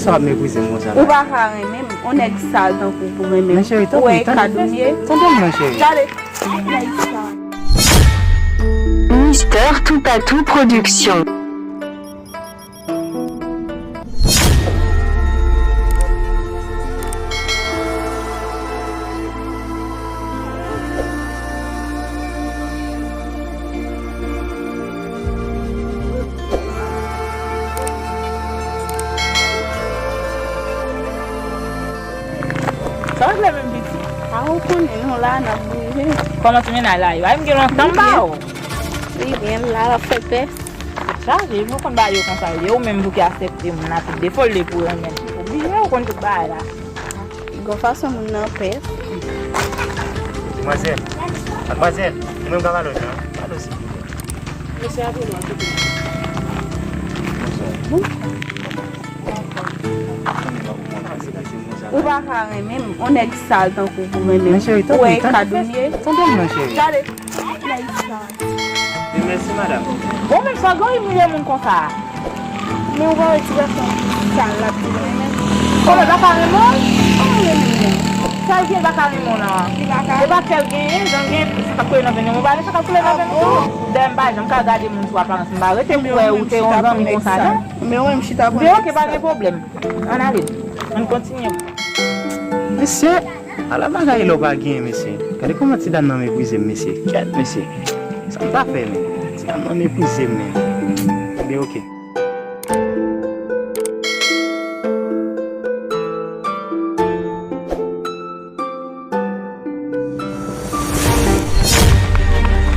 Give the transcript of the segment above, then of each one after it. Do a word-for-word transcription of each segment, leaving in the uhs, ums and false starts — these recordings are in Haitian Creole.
Sa w ap meprize m konsa la? Ou pa ka renmen m, on nèg sal tankou w pou renmen m. Men cheri, tanpri, tande, tande m non, cheri. Gade, nèg sal. Mister Toupatou Production. Sa w vle menm, pitit? A, ou konnen nou la, n ap bouje. Kòman ti mennaj la ye? Ay, m gen lontan m pa wè w. Li byen la, l ap fè pè. Tèt chaje, nou konn bagay yo konsa yo ye. Ou menm pou ki aksepte moun nan tout defo l, li pou renmen l. Oblije, ou konn tout bagay la. Gon fason moun nan pè. Madmwazèl, madmwazèl, ou menm ka pale w non, pale w silvouplè. Mesye a vin nan kite. Ou pa ka renmen m, on nèg sal tankou w pou renmen m. Men cheri, tanpri, tande, tande m non, cheri. Gade, nèg sal. Mèsi, madam. Bon, men sa gen imilye moun konsa. Men ou pa wè ti gason sal la, ti renmen. Kòman, l pa ka renmen w? Kòman renmen w? Sa l gen, l pa ka renmen w lan? Li pa ka. E pa kè l genyen, jan l genyen, sa k ap koule nan venn li. Ou pa wè sa k ap koule nan venn li tou? Dayè, m pa janm ka gade moun sou aparans. M pa rete pou wè ou te yon zanmi konsa, non. Men ou menm chita pou nèg sal. Men oke, pa gen pwoblèm. Ann ale. Ann kontinye. Mesye, ala bagay lè w pa genyen, mesye. Gade kòman ti dam nan meprize m, mesye. Kèt, mesye. Sa m ta fè, men? Ti dam nan meprize m, men. Ebyen, oke.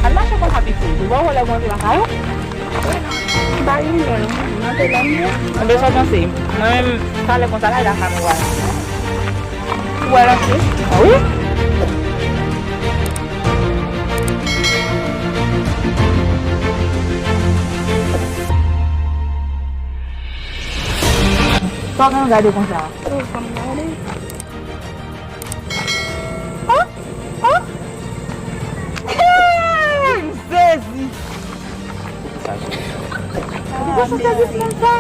Al mache konsa, pitit. Ou pa wè lè mwen antre lakay ou? M pa gen lè, non. Mwen te lè m ye. Anben, sa w panse? Mwen menm, talè konsa la, e lakay mwen pral. Ou pral antre? A wi. Sa w gen gade konsa? Ou fè m gade. An? An? Hey! M sezi! Poukisa w sezi konsa?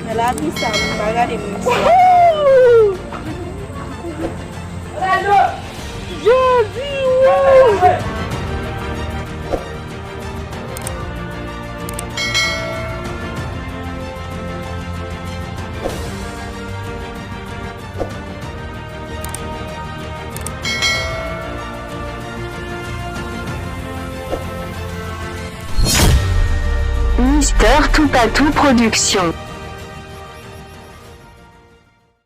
Men lavi sa, m pa gade moun sa. Wouhou! Jezi, wouhou! Mister Toupatou Production.